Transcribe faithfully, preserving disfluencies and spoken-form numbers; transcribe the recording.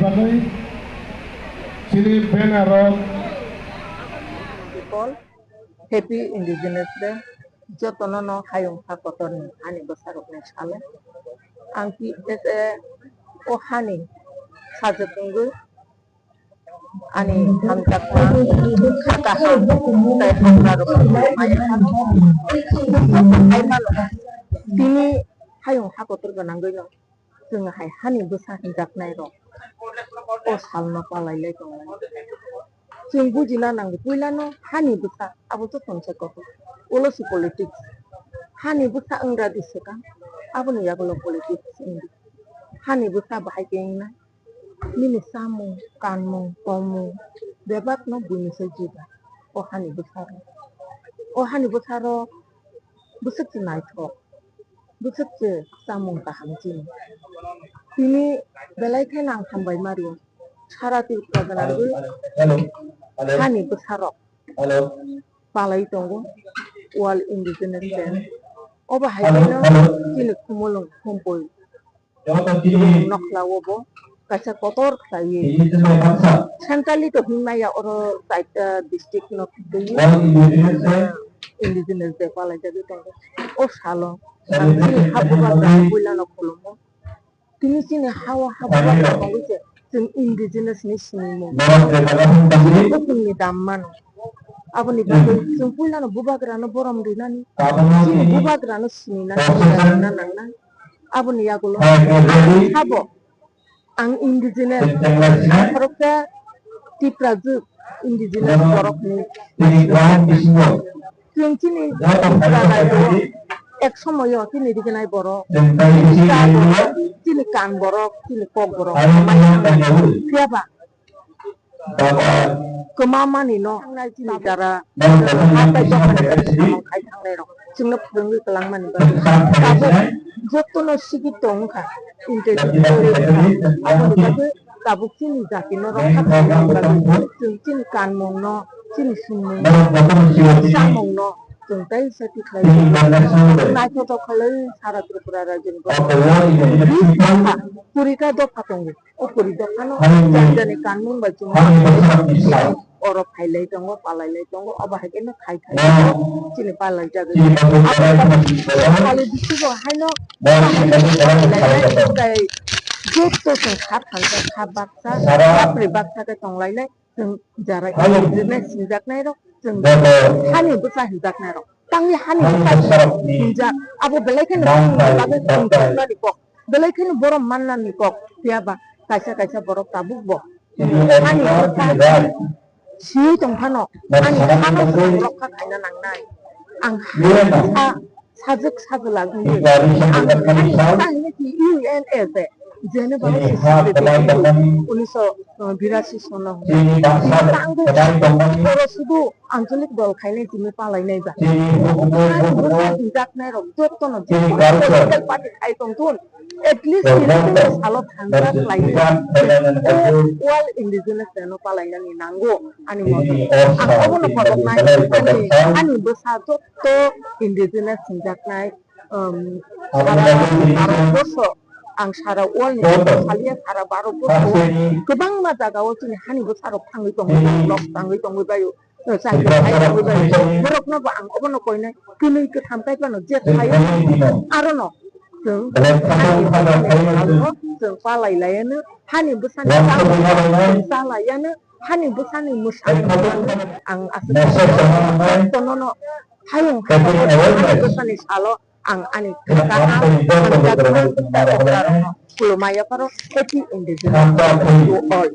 Bagwi chini banner rok. People, Happy Indigenous Day. Jotono no hayung ha kotorni hani bwsarokni salo. Ang T S A o hani sajwk wngwi ani hamjakma kha kaham tei hamrarokno maya phano. Hai mano, tini hayung ha kotor gwnangwino chwng hai hani bwsa hinjaknairok o salno palailai tongnai. Chwng bujina nango, puilano hani bwsa abo to tongsa kotor. Ulo se politics. Hani bwsa wngra di swkang, aboni yagulo politics wngdi. Hani bwsa bahai khe wngnai. Nini chamung, kanmung, tongmung bebakno buini se juda o hani bwsarok. O hani bwsarok bwswk se naithok, bwswk se chamung kaham chini. Tini belai kheno ang hambai ma rwo. Sara Tripura gwnangwi hani bwsarok palai tongo World Indigenous Day. Obo hai kheno chini khumulwng khumpui. Chwng nokla o bo kaisa kotor khlaiwi. Centrally to hwnmaya oro chaita district no khwtwi, ah, Indigenous Day palaijagwi tongo. O salo ang chini habugra puilano khulumo. Tini chini ha-o habugra tongo se chwng Indigenous ni sinimung. Chini bukungni dam mano. Aboni bagwi chwng puilano bubagrano borom rinani, chini bubagrano sininani, rwna nangnai. Aboni yagulo ang sabo, ang indigenous, ang khoroksa Tiprajwk indigenous borokni. Chwng chini Tripura rajyo ek somoyo chini rignai borok, chini kan borok, chini kok borok, phiyaba kwma mani no thangnai chini jara hatai dophani khai thangnai rok chwngno phwrwngwi kwlangmani bagwi tabuk jotono sikito wngkha, intellectual wngkha. Aboni bagwi tabuk chini jati no rokha khainani bagwi chwng chini kanmung no, chini swngmung no, chini chamung no chwng teisa tikhlai naithotok khlai sara Tripura rajyoni borok. Bisi dopha, kurita dopha tongo. O kuri dophano jani jani kanmung bai chwng oro phailai tongo, palailai tongo, obo hai kheno khai khai chini palaijagwi. Abo kali bisi bo haino palailai tei joto chwng kha thansa, kha baksa, kha pri baksa khe tonglainai. Chwng jara indigenous sinjaknairok, chwng hani bwsa hinjaknairok, tangwi hani bwsa hinjak, abo belai kheno chwngni bagwi chwng tongmani kok, belai kheno borom mannani kok, phiyaba kaisa kaisa borok tabuk bo hani bwsa siwi tongphano ani hano chwng rokha khaina nangnai. Ang hani bwsa sajwk sajwlak wngwi ang ani bwsa hwnwi si U N S de, jene ba unisho birasi sono hwnwi tangwi oro sudu ancholik dol khainai simi palainai ba. Ani bwsa hinjaknai rok jotono political party khai tongthun, at least salo thansa khlaiwi World Indigenous Day no palainani nango ani mote. Ang obono kothoknai ani, ani bwsa joto indigenous hinjaknai, um, sara Bharatborsho, ang sara world ni saliya, sara Bharatborsho kwbangma jaga o chini hani bwsarok thangwi tongwi, loss tangwi tongwi baio, chakri khai tongwi baio. Borokno bo ang obono koinai, kwnwi kwtham kai phano je thaio, arono chwng hani bwsani salno chwng palai laiano, hani bwsani salno chwng cha laiano, hani bwsani mwsang ang aswk jotono no hayung hayung bwsani salo ang ani kaham hamjakma tei okra rokno khulumai yapharo Happy Indigenous Day to all.